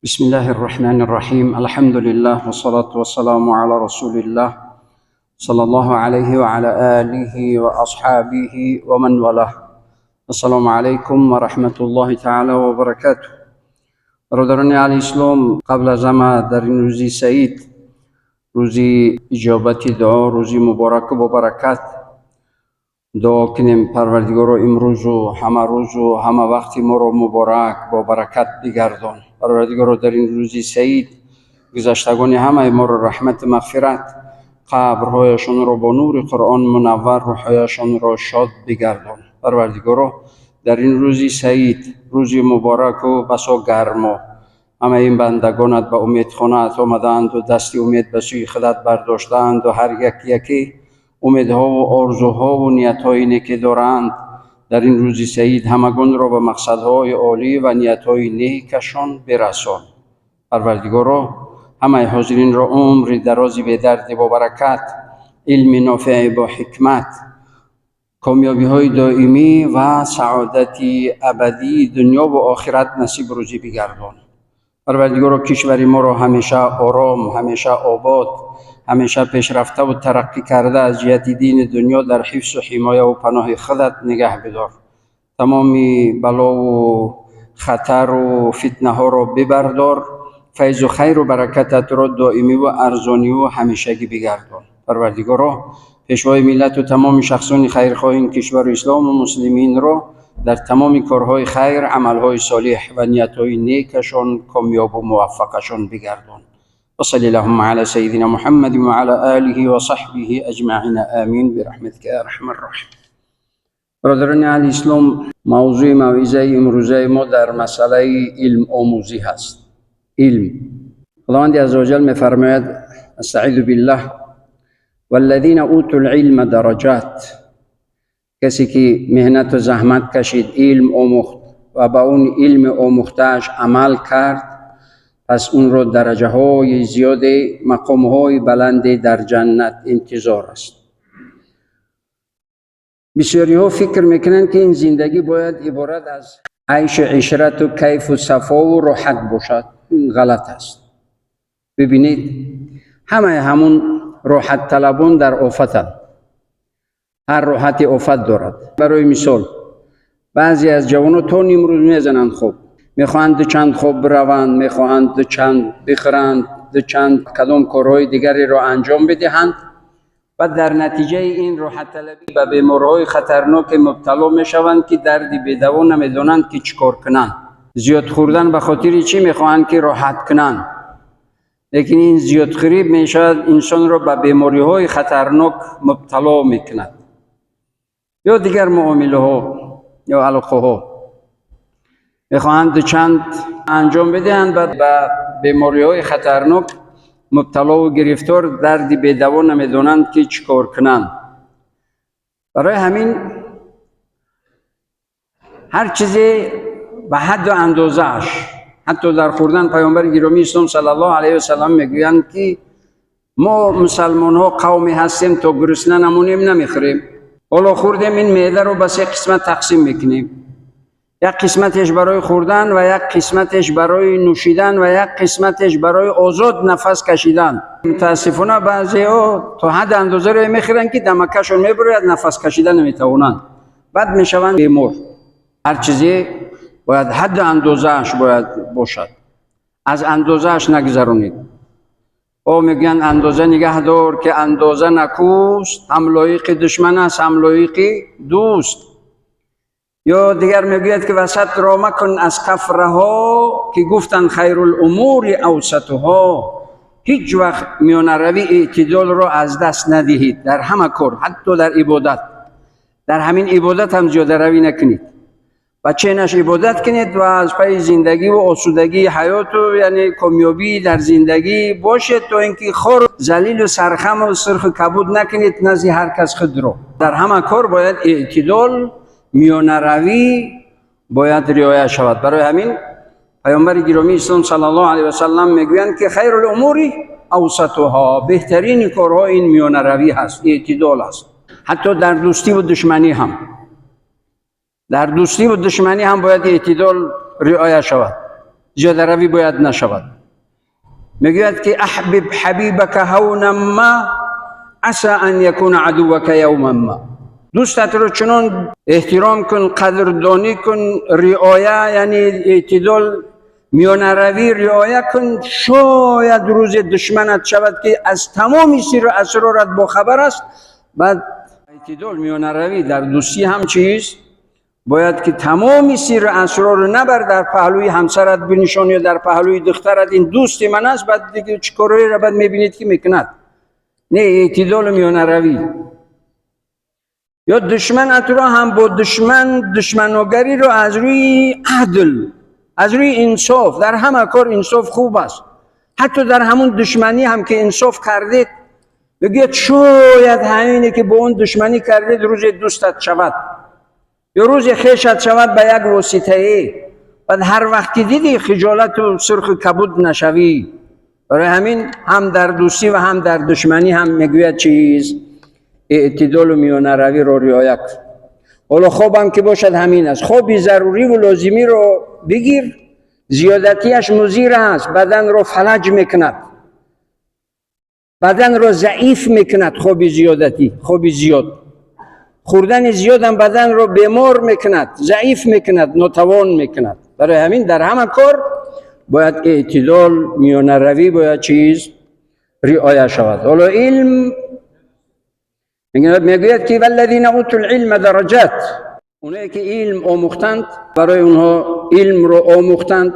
بسم الله الرحمن الرحيم. الحمد لله والصلاة والسلام على رسول الله صلى الله عليه وعلى آله وأصحابه ومن والاه. السلام عليكم ورحمة الله تعالى وبركاته. برادران اهل اسلام، قبل از همه در این روزی سعید، روزی اجابت دعا، روزی مبارک و برکت، دعا کنیم پروردگار امروز و همه روز و همه وقتی ما رو مبارک با برکت بگردان. پروردگار در این روزی سعید گذشتگان همه ما رو رحمت مغفرت، قبرهایشان را با نور قرآن منور، روحهایشان را شاد بگردان. پروردگارا در این روزی سعید، روزی مبارک و بسا گرما، همه این بندگانت به امید خانه‌ات آمدند و دست امید به سوی خودت برداشتند و هر یک یکی امیدها و آرزوها و نیتهای نیکی دارند. در این روزی سعید همگان را به مقصدهای عالی و نیتهای نیکشان برسان. پروردگارا همه حاضرین را عمر درازی به درد با برکت، علم نافع با حکمت، کامیابی های دائمی و سعادت ابدی دنیا و آخرت نصیب روزی بگردان. پروردگارا کشور ما را همیشه آرام، همیشه آباد، همیشه پیشرفته و ترقی کرده از جهت دین دنیا در حفظ و حمایه و پناه خودت نگه بدار. تمامی بلا و خطر و فتنه ها را ببردار، فیض و خیر و برکتت را دائمی و ارزانی و همیشگی بگردان. پروردگارا پیشوای ملت و تمام شخصان خیرخواه این کشور اسلام و مسلمین را در تمام کارهای خیر، عملهای صالح و نیتهای نیکشان کامیاب و موفقشان بگردان. وصل اللهم على سيدنا محمد وعلى آله وصحبه أجمعين، آمين برحمتك يا أرحم الراحمين. برادران اهل اسلام، موضوع موعظه امروزه ما در مسئله علم آموزی هست. علم، خداوند عزوجل میفرماید: استعیذ بالله، والذین اوتوا العلم درجات. کسی که محنت و زحمت کشید، علم آموخت و با اون علم آموختهش عمل کرد، پس اون رو درجه های زیاد، مقام های بلند در جنت انتظار است. بسیاری ها فکر میکنند که این زندگی باید عبارت از عیش عشرت و کیف و صفا و راحت باشد. این غلط است. ببینید، همه همون راحت طلبان در آفتند. هر راحت آفت دارد. برای مثال، بعضی از جوانها تا نیمروز میزنند خوب، میخواهند چند خواب بروند، میخواهند چند بخورند، چند کدام کارهای دیگری را انجام بدهند و در نتیجه این راحت طلبی به بیماریهای خطرناک مبتلا میشوند که درد بیدوا، نمیدانند که چیکار کنند. زیاد خوردن به خاطر چی؟ میخواهند که راحت کنند، لیکن این زیاد خوری میشود انسان را به بیماری های خطرناک مبتلا میکند. یا دیگر معامله ها یا علاقه ها، میخواهند چند انجام بدهند، بعد به بیماری های خطرناک مبتلا و گرفتار، درد بیدوا، نمیدانند که چیکار کنند. برای همین هر چیزی به حد و اندازهش، حتی در خوردن. پیامبر گرامی اسلام صلی الله علیه و سلم میگویند که ما مسلمان ها قومی هستیم تا گرسنه نمونیم نمیخوریم. حالا خوردیم، این معده رو به سه قسمت تقسیم میکنیم: یک قسمتش برای خوردن و یک قسمتش برای نوشیدن و یک قسمتش برای آزاد نفس کشیدن. متاسفانه بعضی ها تا حد اندازه رو میخورن که دمکشون میبرید، نفس کشیدن نمیتوانند، بعد میشوند بیمار. هر چیزی باید حد اندازهش باید باشد، از اندازهش نگذرونید. او میگن اندازه نگه دار که اندازه نکوست، هم لایق دشمن است هم لایق دوست. یا دیگر میگوید که وسط را مکن از کف رها، که گفتن خیر الامور اوسطها. هیچ وقت میانه روی، اعتدال را از دست ندهید در همه کار، حتی در عبادت. در همین عبادت هم زیاده روی نکنید و چینش عبادت کنید و از پی زندگی و آسودگی حیات و یعنی کامیابی در زندگی باشید، تا اینکه خار، ذلیل و سرخم و سرخ و کبود نکنید نزد هر کس خود را. در همه کار باید اعتدال، میانه روی باید رعایت شود. برای همین پیامبر گرامی اسلام صلی الله علیه و سلم میگویند که خیر الامور اوسطها، بهترین کارها این میانه روی هست، اعتدال است. حتی در دوستی و دشمنی هم، در دوستی و دشمنی هم باید اعتدال رعایت شود. Зиёдаравӣ бояд нашавад. Мегӯяд ки أحبب حبيبك هونا ما عسى أن يكون عدوك يوما ما. Дӯстатро чунон эҳтиром кун, қадрдонӣ кун, риоя, яъне эътидол, миёнаравӣ риоя кун, шояд рӯзе душманат шавад, ки аз тамоми сиру асрорат бохабар аст. Баъд эътидол, миёнаравӣ дар дӯстӣ ҳам чиз бояд ки тамоми сиру асрорро набар, дар паҳлӯи ҳамсарат бинишон ё дар паҳлӯи духтарат: ин дӯсти ман аст. Баъд дига чӣ корҳоеро баъд мебинед, ки мекунад. Не, эътидолу миёнаравӣ. Ё душманатро ҳам бо душман душманогариро аз рӯи адл, аз рӯи инсоф. Дар ҳама кор инсоф хуб аст. Ҳатто дар ҳамун душманӣ ҳам ки инсоф кардед, бигӯяд, шояд ҳамине ки бо он душманӣ кардед, рӯзе дӯстат шавад ё рӯзе хешат шавад ба як воситае. Баъд ҳар вақт ки дидӣ, хиҷолату сурху кабуд нашавӣ. Барои ҳамин ҳам дар дӯстӣ ва ҳам дар душманӣ ҳам мегӯяд чиз эътидолу миёнаравиро риоя кун. Ҳоло хобам ки бошад, ҳамин аст: хоби заруриву лозимиро бигир. Зиёдатиаш музир аст, баданро фалаҷ мекунад, баданро заиф мекунад. Хоби зиёдатӣ, хоби зиёд, хӯрдани зиёдам баданро бемор мекунад, заиф мекунад, нотавон мекунад. Барои ҳамин дар ҳама кор бояд эътидол, миёнаравӣ бояд чиз риоя шавад. Ҳоло илм мегӯяд ки والذين أوتوا العلم درجات. Оное ки илм омӯхтанд, барои онҳо илмро омӯхтанд.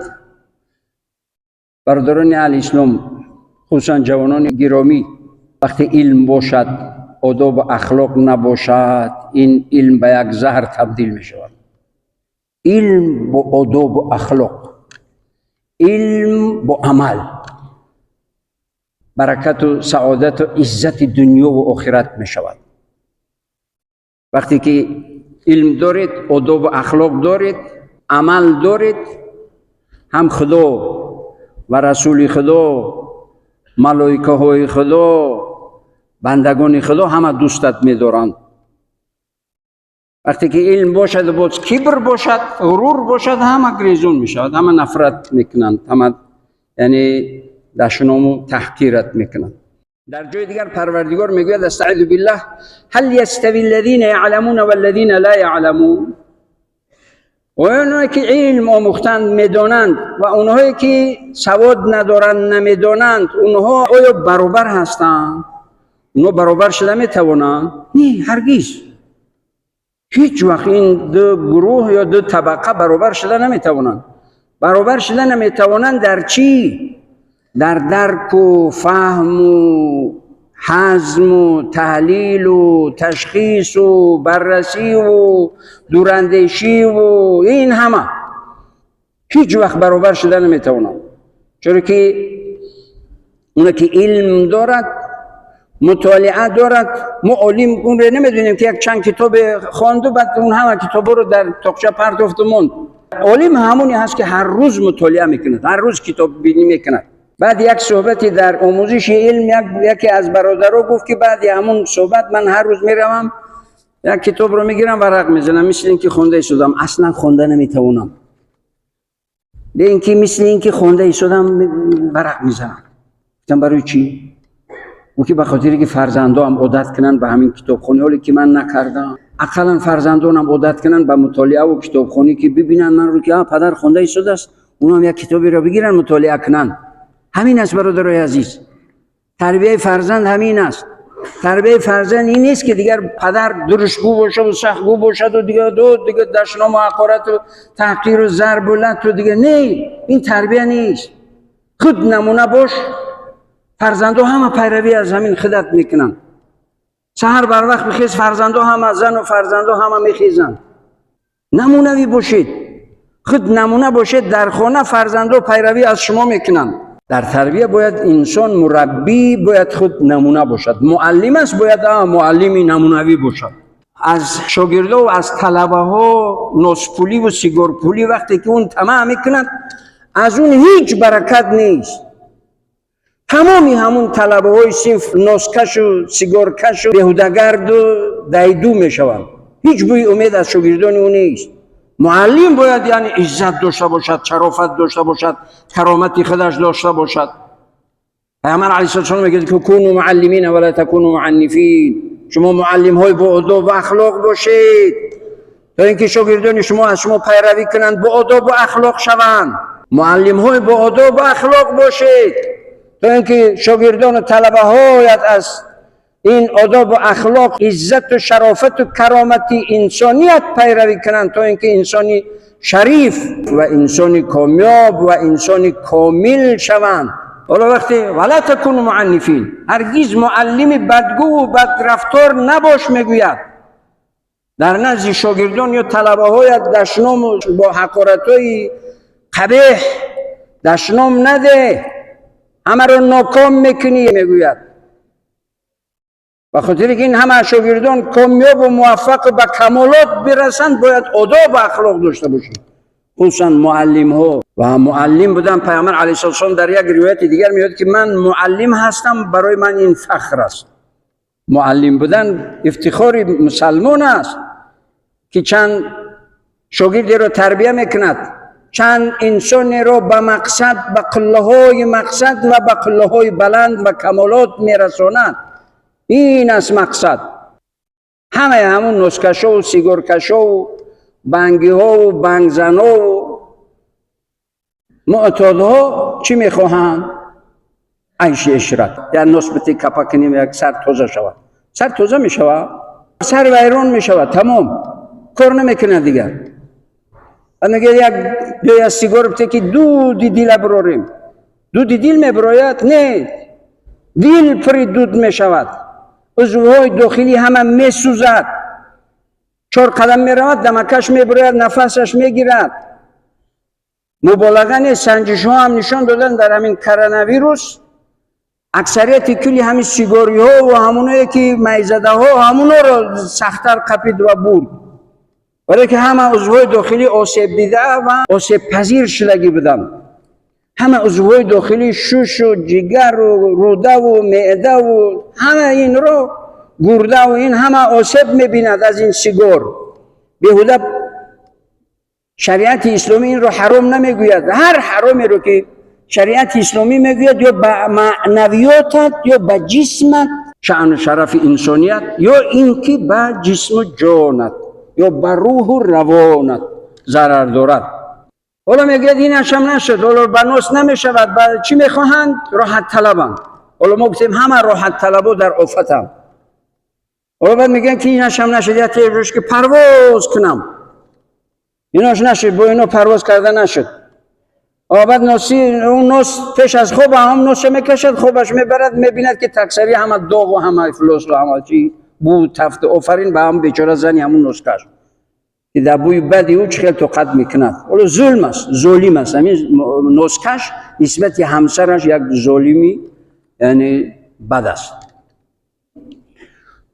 Бародарони аҳли ислом, хусусан ҷавонони гиромӣ, вақте илм бошад, одобу ахлоқ набошад, ин илм ба як заҳр табдил мешавад. Илм бо одобу ахлоқ, илм бо амал баракату саодату иззати дунёву охират мешавад. Вақте ки илм доред, одобу ахлоқ доред, амал доред, ҳам Худо ва расули Худо, малоикаҳои Худо, бандагони Худо ҳама дӯстат медоранд. Вақте ки илм бошад, боз кибр бошад, ғурур бошад, ҳама грезон мешавад, ҳама нафрат мекунанд, ҳама яъне дашному таҳқират мекунанд. Дар ҷои дигар Парвардигор мегӯяд: أستعيذ بالله، هل يستوي الذين يعلمون والذين لا يعلمون. Онҳое ки илм омӯхтанд, медонанд, ва онҳое ки савод надоранд, намедонанд, онҳо оё баробар ҳастанд? Онҳо баробар шуда метавонанд? Не, ҳаргиз, ҳеҷ вақт ин ду гурӯҳ ё ду табақа баробар шуда наметавонанд. Баробар шуда наметавонанд дар чӣ? Дар дарку фаҳму ҳазму таҳлилу ташхису баррасиву дурандешиву ин ҳама ҳеҷ вақт баробар шуда наметавонанд. Чаро ки оне ки илм дорад, мутолиа дорад. Мо олим онро намедонем, ки як чанд китобе хонду, баъд он ҳама китобҳоро дар тоқча партофту монд. Олим ҳамоне ҳаст, ки ҳар рӯз мутолиа мекунад, ҳар рӯз китоббинӣ мекунад. Баъд як суҳбате дар омӯзиши илм яке аз бародаро гуфт, ки баъди ҳамун суҳбат ман ҳар рӯз меравам, як китобро мегирам, варақ мезанам, мисли ин ки хонда истодам. Аслан хонда наметавонам, ин ки мисли ин ки хонда истодам, варақ мезанам. Гуфтам: барои чӣ? Ӯ ки ба хотире ки фарзандоам одат кунанд ба ҳамин китобхонӣ, ҳоле ки ман накардам, ақаллан фарзандонам одат кунанд ба мутолиаву китобхонӣ, ки бибинанд манро, ки падар хонда истодааст, онам як китоберо бигиранд, мутолиа кунанд. Ҳамин аст, бародарои азиз, тарбияи фарзанд ҳамин аст. Тарбияи фарзанд ин нест, ки дигар падар дурушгӯ бошаду сахтгӯ бошаду дигар ду дигар дашному ҳақорату таҳқиру зарбу лату дигар. Не, ин тарбия нест. Худ намуна бош, фарзандо ҳама пайравӣ аз ҳамин худат мекунанд. Саҳар барвақт бихез, фарзандо ҳама, зану фарзандо ҳама мехезанд. Намунавӣ бошед, худ намуна бошед дар хона, фарзандо пайравӣ аз шумо мекунанд. Дар тарбия бояд инсон, мураббӣ бояд худ намуна бошад. Муаллим аст, бояд муаллими намунавӣ бошад. Аз шогирдо, аз талабаҳо носпуливу сигорпулӣ вақте ки он тамаъ мекунад, аз он ҳеҷ баракат нест. Тамоми ҳамун талабаҳои синф носкашу сигоркашу беҳудагарду дайду мешаванд. Ҳеҷ бӯи умед аз шогирдони ӯ нест. Муаллим бояд яъне иззат дошта бошад, шарофат дошта бошад, каромати худаш дошта бошад. Паёмбар алайҳиссалом мегӯяд ки كونوا معلمين ولا تكونوا معنفين. Шумо муаллимҳои бо одоб ва ахлоқ бошед, то инки шогирдони шумо аз шумо пайравӣ кунанд, бо одоб ва ахлоқ шаванд. Муаллимҳои бо одоб ва ахлоқ бошед, то инки шогирдону талабаҳоят аз ин одоб ва ахлоқ, иззату шарофату каромати инсоният пайравӣ кунанд, то инки инсони шариф ва инсони комёб ва инсони комил шаванд. Ҳоло вақте ولا تكونوا معنفين, ҳаргиз муаллими бадгӯву бадрафтор набош, мегӯяд. Дар назди шогирдон ё талабаҳоят дашному бо ҳақоратҳои қабеҳ дашном наде, ҳамаро ноком мекунӣ, мегӯяд. Ба хотире ки ин ҳама шогирдон комёбу муваффақу ба камолот бирасанд, бояд одоб ва ахлоқ дошта бошӣ, хусусан муаллимҳо. Ва муаллим будан, Пайғамбар алайҳиссалом дар як ривояти дигар меояд ки ман муаллим ҳастам, барои ман ин фахр аст. Муаллим будан ифтихори мусалмон аст, ки чанд шогирдеро тарбия мекунад, чанд инсонеро ба мақсад, ба қуллаҳои мақсад ва ба қуллаҳои баланд ва камолот мерасонад. Ин аст мақсад. Ҳамаи ҳамун носкашову сигоркашову бангиҳову бангзанову муътодҳо чӣ мехоҳанд? Айши ишрат. Як нос бите, капа кунем, як сар тоза шавад. Сар тоза мешавад, сар вайрон мешавад, тамом, кор намекунад дигар. Мегӯяд, як биё сигор бите, ки дуди дила бирорем. Дуди дил мебирояд? Не, дил пури дуд мешавад, узвҳои дохилӣ ҳама месӯзад. Чор қадам меравад, дамакаш мебирояд, нафасаш мегирад. Муболиға нест, санҷишҳо ҳам нишон доданд, дар ҳамин коронавирус аксарияти кулли ҳамин сигориҳо ва ҳамоное ки майзадаҳо, ҳамоноро сахттар қапид ва бурд, барое ки ҳама узвҳои дохилӣ осебдида ва осебпазир шудагӣ буданд. Ҳама узвҳои дохилӣ, шушу ҷигару рӯдаву меъдаву ҳама инро, гурдаву ин ҳама осеб мебинад аз ин сигор. Беҳуда шариати исломӣ инро ҳаром намегӯяд. Ҳар ҳаромеро ки шариати исломӣ мегӯяд, ё ба маънавиётат, ё ба ҷисмат, шаъну шарафи инсоният, ё ин ки ба ҷисму ҷонат, ё ба рӯҳу равонат зарар дорад. Ҳоло мегӯяд, инашам нашуд, ҳоло ба нос намешавад. Ба чӣ мехоҳанд? Роҳатталабанд. Ҳоло мо гуфтем, ҳама роҳатталабо дар офатанд. Ҳоло баъд мегӯянд ки инашам нашуд, як теҷош ки парвоз кунам. Инош нашуд, бо ино парвоз карда нашуд. Баъд носи, он нос, пеш аз хоб ҳам носа мекашад, хобаш мебарад, мебинад ки таксари ҳама доғу ҳама ифлосу ҳама чи бу тафт. Офарин ба ҳам бечора зани ҳамун носкаш, ки дар бӯи бади ӯ чӣ хел тоқат мекунад. Ҳоло зулм аст, золим аст ҳамин носкаш нисбати ҳамсараш, як золими яъне бад аст.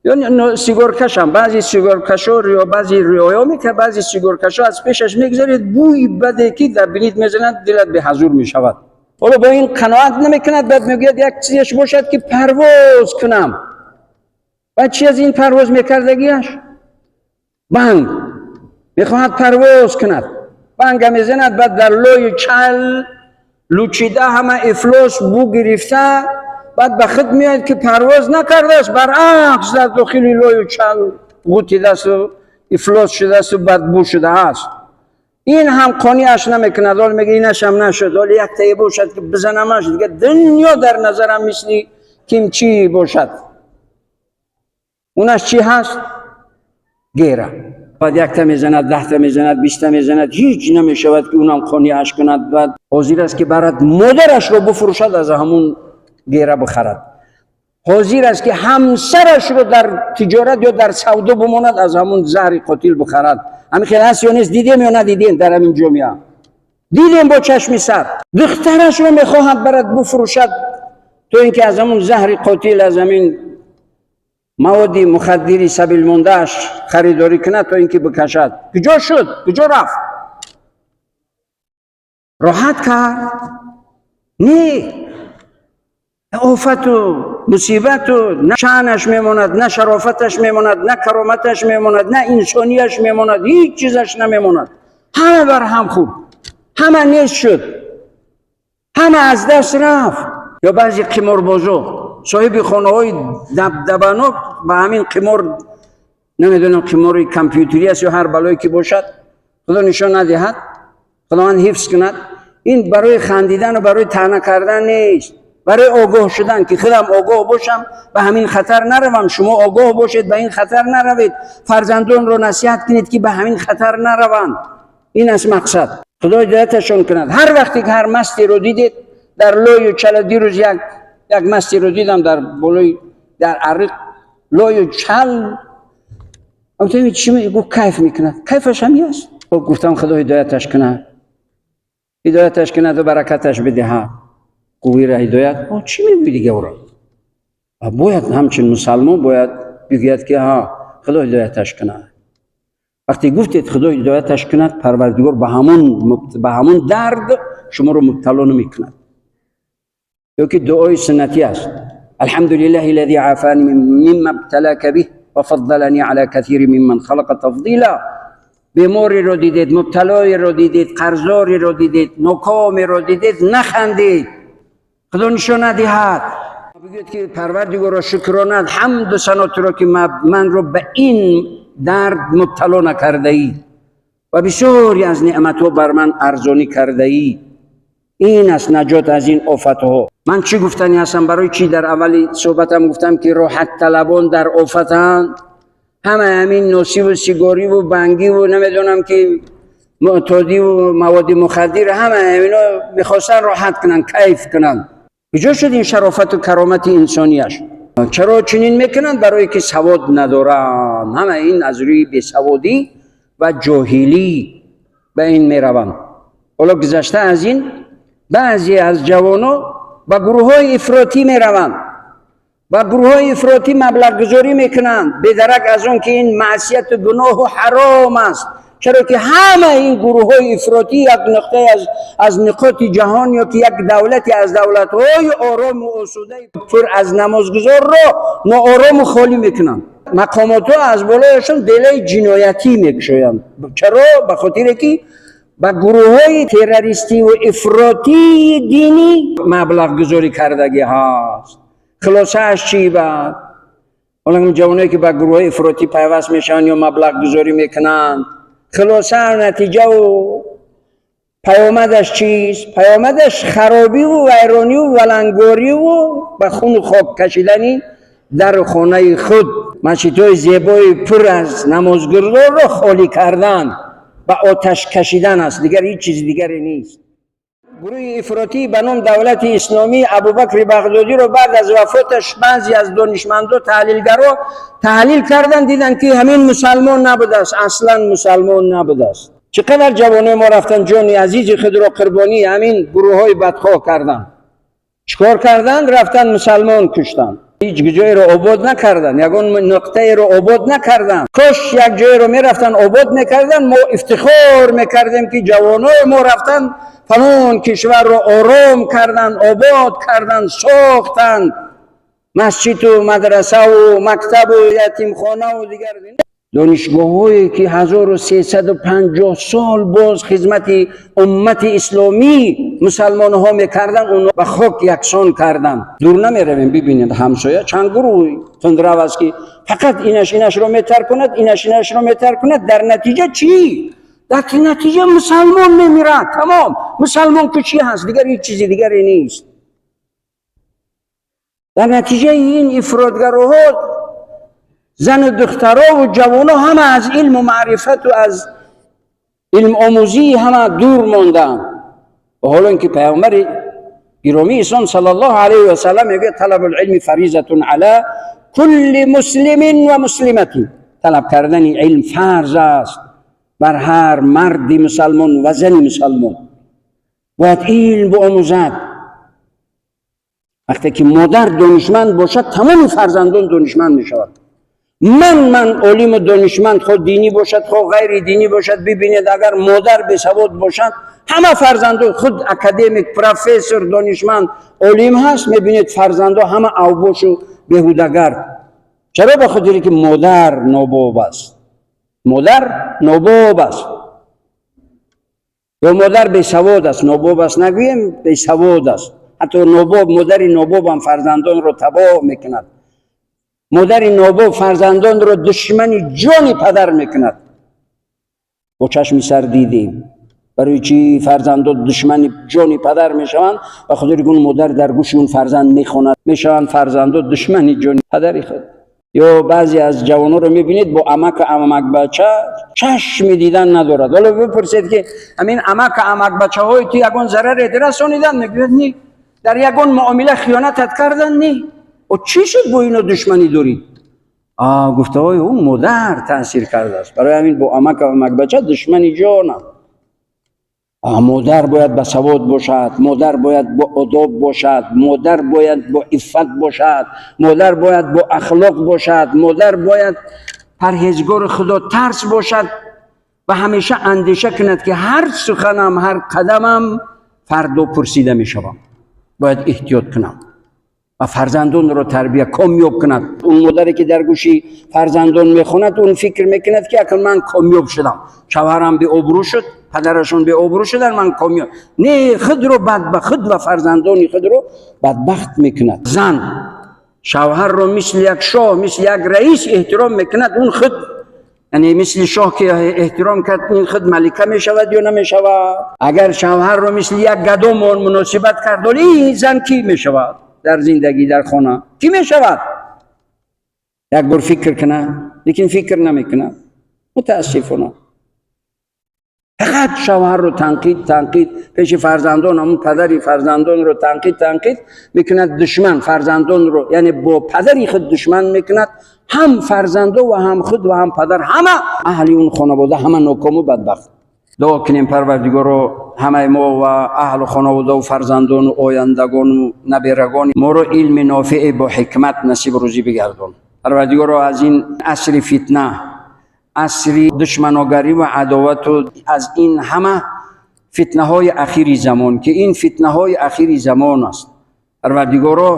Ё сигоркашам, баъзе сигоркашо ё баъзе риоя мекунад, баъзе сигоркашо аз пешаш мегузаред, бӯи баде ки дар бинит мезанад, дилат беҳазур мешавад. Ҳоло бо ин қаноат намекунад, баъд мегӯяд, як чизеш бошад ки парвоз кунам. Баъд чи аз ин парвоз мекардагиаш? Банг мехоҳад парвоз кунад, банга мезанад, баъд дар лои чал лучида, ҳама ифлос бӯ гирифта, баъд ба худ меояд ки парвоз накардааст, баръакс, дар дохили лою чал ғутидаасту ифлос шудаасту бадбӯ шудааст. Ин ҳам қониаш намекунад. Ҳол мега, инашам нашуд, ҳол яктае бошад ки бизанамаш, дига дунё дар назарам мисли кимчӣ бошад. Унаш чӣ ҳаст? Гера. Баъд якта мезанад, 10та мезанад, 20та мезанад, ҳеҷ намешавад ки унам қониаш кунад. Баъд ҳозир аст ки барад модарашро бифурӯшад, аз ҳамун гера бихарад. Ҳозир аст ки ҳамсарашро дар тиҷорат ё дар савдо бимонад, аз ҳамун заҳри қотил бихарад. Ҳамин хел ҳаст ё нест? Дидем ё надидем? Дар ҳамин ҷомеа дидем бо чашми сар. Духтарашро мехоҳад барад бифурӯшад, то ин ки аз ҳамун заҳри қотил, аз ҳамин маводи мухаддири сабилмондааш харидорӣ кунад, то ин ки бикашад. Куҷо шуд? Куҷо рафт? Роҳат кард? Не, офату мусибату на шаънаш мемонад, на шарофаташ мемонад, на кароматаш мемонад, на инсонияш мемонад, ҳеҷ чизаш намемонад. Ҳама бар ҳам хӯрд, ҳама нест шуд, ҳама аз даст рафт. Ё баъзе қиморбозо, соҳиби хонаҳои дабдабанок, ба ҳамин қимор, намедонам, қимори компютерӣ аст ё ҳар балое ки бошад, Худо нишон надиҳад, Худованд ҳифз кунад. Ин барои хандидан ва барои таъна кардан нест, барои огоҳ шудан, ки худам огоҳ бошам, ба ҳамин хатар наравам. Шумо огоҳ бошед, ба ин хатар наравед. Фарзандонро насиҳат кунед, ки ба ҳамин хатар нараванд. Ин аст мақсад. Худо ҳидояташон кунад. Ҳар вақте ки ҳар мастеро дидед дар лою чала, дирӯз як мастеро дидам дар болои, дар ариқ, лою чал. Гуфтам: «Чӣ?» Гуфт: «Кайф мекунад». Кайфаш ҳамин аст. Гуфтам: «Худо ҳидояташ кунад, ҳидояташ кунад ва баракаташ бидиҳад». Қуввира ҳидоят чӣ мегӯӣ дига ӯро? Бояд ҳамчун мусалмон бояд бигӯяд, ки ҳа, Худо ҳидояташ кунад. Вақте гуфтед «Худо ҳидояташ кунад», Парвардигор ба ҳамон дард шуморо мубтало намекунад. Ё ки дуои суннатӣ аст: «الحمد لله الذي عافاني مما ابتلاك به وفضلني على كثير ممن خلق تفضيلا». Бемориро дидед, мубталоеро дидед, қарздореро дидед, нокомеро дидед, нахандед, Худо нишон надиҳад, бигӯед, ки «Парвардигоро, шукронат, ҳамду сано туро, ки манро ба ин дард мубтало накардаӣ ва бисёре аз неъматҳо бар ман арзонӣ кардаӣ». Ин аст наҷот аз ин офатҳо. Ман чӣ гуфтанӣ ҳастам? Барои чӣ дар аввали суҳбатам гуфтам, ки роҳатталабон дар офатанд? Ҳама ҳамин носиву сигориву бангиву, намедонам, ки муътодиву маводи мухаддир, ҳама ҳамино мехостанд роҳат кунанд, кайф кунанд. Куҷо шуд ин шарофату каромати инсонияш? Чаро чунин мекунанд? Барое ки савод надоранд. Ҳама ин аз рӯи бесаводӣ ва ҷоҳилӣ ба ин мераванд. Ҳоло гузашта аз ин, баъзе аз ҷавоно ба гурӯҳҳои ифротӣ мераванд, ба гурӯҳҳои ифротӣ маблағгузорӣ мекунанд, бедарак аз он ки ин маъсияту гуноҳу ҳаром аст. Чаро ки ҳама ин гурӯҳҳои ифротӣ як нуқтае аз нуқоти ҷаҳон ё ки як давлате аз давлатҳои орому осудаи пур аз намозгузорро ноорому холӣ мекунанд. Мақомотҳо аз болояшон делаи ҷиноятӣ мекушоянд. Чаро? Ба хотире ки ба гурӯҳҳои террористиву ифротии динӣ маблағгузорӣ кардагӣ ҳаст. Хулосааш чӣ? Бад ҳоло ҷавоное ки ба гурӯҳҳои ифротӣ пайваст мешаванд ё маблағгузорӣ мекунанд, хулоса, натиҷаву паёмадаш чист? Паёмадаш харобиву вайрониву валангориву ба хуну хок кашидани дар хонаи худ, масҷидҳои зебои пур аз намозгузорро холӣ кардан, ба оташ кашидан аст. Дигар ҳеҷ чизи дигаре нест. Гурӯҳи ифротӣ ба ном Давлати Исломӣ, Абубакри Бағдодиро баъд аз вафоташ баъзе аз донишмандо, таҳлилгаро таҳлил карданд, диданд, ки ҳамин мусалмон набудааст, аслан мусалмон набудааст. Чӣ қадар ҷавонои мо рафтан, ҷони азизи худро қурбонии ҳамин гурӯҳҳои бадхоҳ карданд. Чӣ кор карданд? Рафтан, мусалмон куштанд. Ҳеҷ ҷойеро обод накарданд, ягон нуқтаеро обод накарданд. Кош як ҷойеро мерафтанд, обод мекарданд, мо ифтихор мекардем, ки ҷавонои мо рафтанд, фалон кишварро ором карданд, обод карданд, сохтанд масҷиду мадрасаву мактабу ятимхонаву дигар донишгоҳҳое, ки 1350 сол боз хизмати уммати исломӣ, мусалмонҳо мекарданд, онҳо ба хок яксон карданд. Дур намеравем, бибинед, ҳамсоя чанд гурӯҳи тундрав аст, ки фақат инаш инашро метаркунад, инаш инашро метаркунад. Дар натиҷа чӣ? Дар натиҷа мусалмон мемирад. Тамом, мусалмон кушӣ ҳаст, дигар ҳеҷ чизи дигаре нест. Дар натиҷаи ин ифротгароҳо зану духтарову ҷавоно ҳама аз илму маърифату аз илмомӯзӣ ҳама дур монданд. Ва ҳоло ин ки паёмбари гиромии ислом صلى الله عليه وسلم мегӯяд: طلب العلم فریضة على كل مسلم ومسلمة. Талаб кардани илм фарз аст бар ҳар марди мусалмон ва зани мусалмон. Бояд илм биомӯзад. Вақте ки модар донишманд бошад, тамоми фарзандон донишманд мешавад. Ман олиму донишманд, хо динӣ бошад, хо ғайри динӣ бошад, бибинед, агар модар бесавод бошад, ҳама фарзандо, худ академик, профессор, донишманд, олим ҳаст, мебинед, фарзандо ҳама авбошу беҳудагард. Чаро? Ба хотире ки модар нобоб аст, модар нобоб аст. Ё модар бесавод аст, нобоб аст нагӯем, бесавод аст. Ҳатто нобоб, модари нобоб ҳам фарзандонро табоҳ мекунад. Модари нобоб фарзандонро душмани ҷони падар мекунад. Бо чашми сар дидем. Барои чӣ фарзандон душмани ҷони падар мешаванд? Ба хотири он модар дар гӯши он фарзанд мехонад, мешаванд фарзандон душмани ҷони падари худ. Ё баъзе аз ҷавонҳоро мебинед, бо амаку амакбача чашми дидан надорад. Ҳоло бипурсед, ки ҳамин амаку амакбачаҳои ту ягон зараре расониданд? Мегӯяд: не. Дар ягон муомила хиёнатат карданд? Не. О, чӣ шуд, бо ино душманӣ дорӣ? Гуфтаҳои ӯ модар таъсир кардааст, барои ҳамин бо амаку амакбача душмани ҷонам. Модар бояд басавод бошад, модар бояд бо одоб бошад, модар бояд бо иффат бошад, модар бояд бо ахлоқ бошад, модар бояд парҳезгори худотарс бошад ва ҳамеша андеша кунад, ки ҳар суханам, ҳар қадамам фардо пурсида мешавам, бояд эҳтиёт кунам ва фарзандонро тарбия комёб кунад. Он модаре ки дар гӯши фарзандон мехонад, он фикр мекунад, ки акнун ман комёб шудам, шавҳарам беобрӯ шуд, падарашон беобрӯ шудан, ман комёб. Не, худро бадбахт, худ ва фарзандони худро бадбахт мекунад. Зан шавҳарро мисли як шоҳ, мисли як раис эҳтиром мекунад, он худ, яъне мисли шоҳ ки эҳтиром кард, ин худ малика мешавад ё намешавад? Агар шавҳарро мисли як гадо муносибат кард, ҳоли ин зан кӣ мешавад дар зиндагӣ, дар хона кӣ мешавад? Як бор фикр кунад, лекин фикр намекунад, мутаассифона. Фақат шавҳарро танқид, танқид, пеши фарзандон ҳамун падари фарзандонро танқид, танқид мекунад, душман фарзандонро, яъне бо падари худ душман мекунад. Ҳам фарзандо ва ҳам худ ва ҳам падар, ҳама аҳли он хонавода, ҳама нокому бадбахт. Дуо кунем: Парвардигоро, ҳамаи мо ва аҳлу хонаводаву фарзандону ояндагону наберагони моро илми нофеъе бо ҳикмат насиб рӯзӣ бигардон. Парвардигоро, аз ин асри фитна, асри душманогарӣ ва адовату аз ин ҳама фитнаҳои ахири замон, ки ин фитнаҳои ахири замон аст, Парвардигоро,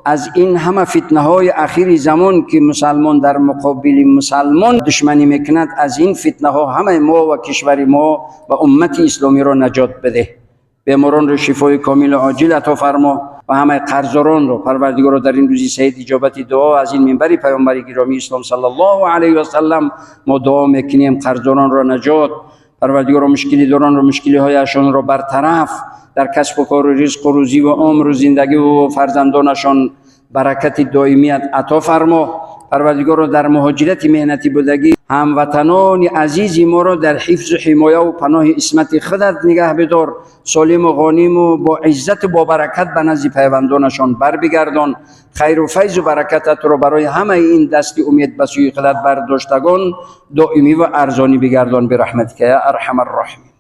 аз ин ҳама фитнаҳои ахири замон, ки мусалмон дар муқобили мусалмон душманӣ мекунад, аз ин фитнаҳо ҳамаи мо ва кишвари мо ва уммати исломиро наҷот бидеҳ. Беморонро шифои комилу оҷил ато фармо ва ҳамаи қарздоронро, Парвардигоро, дар ин рӯзи саид иҷобати дуо аз ин минбари паёмбари гиромии ислом саллаллоҳу алайҳи васаллам мо дуо мекунем: қарздоронро наҷот, Парвардигоро, мушкилидоронро мушкилиҳояшонро бартараф, дар касбу кору ризқу рӯзӣ ва умру зиндагӣ ва фарзандонашон баракати доимият ато фармо. Парвардигоро, дар муҳоҷирати меҳнатӣ будагӣ ҳамватанони азизи моро дар ҳифзу ҳимояву паноҳи исмати худат нигаҳ бидор, солиму ғониму бо иззату бо баракат ба назди пайвандонашон барбигардон. Хайру файзу баракататро барои ҳамаи ин дасти умед ба сӯи худат бардоштагон доимӣ ва арзонӣ бигардон. Бирахматика я арҳама рроҳимин.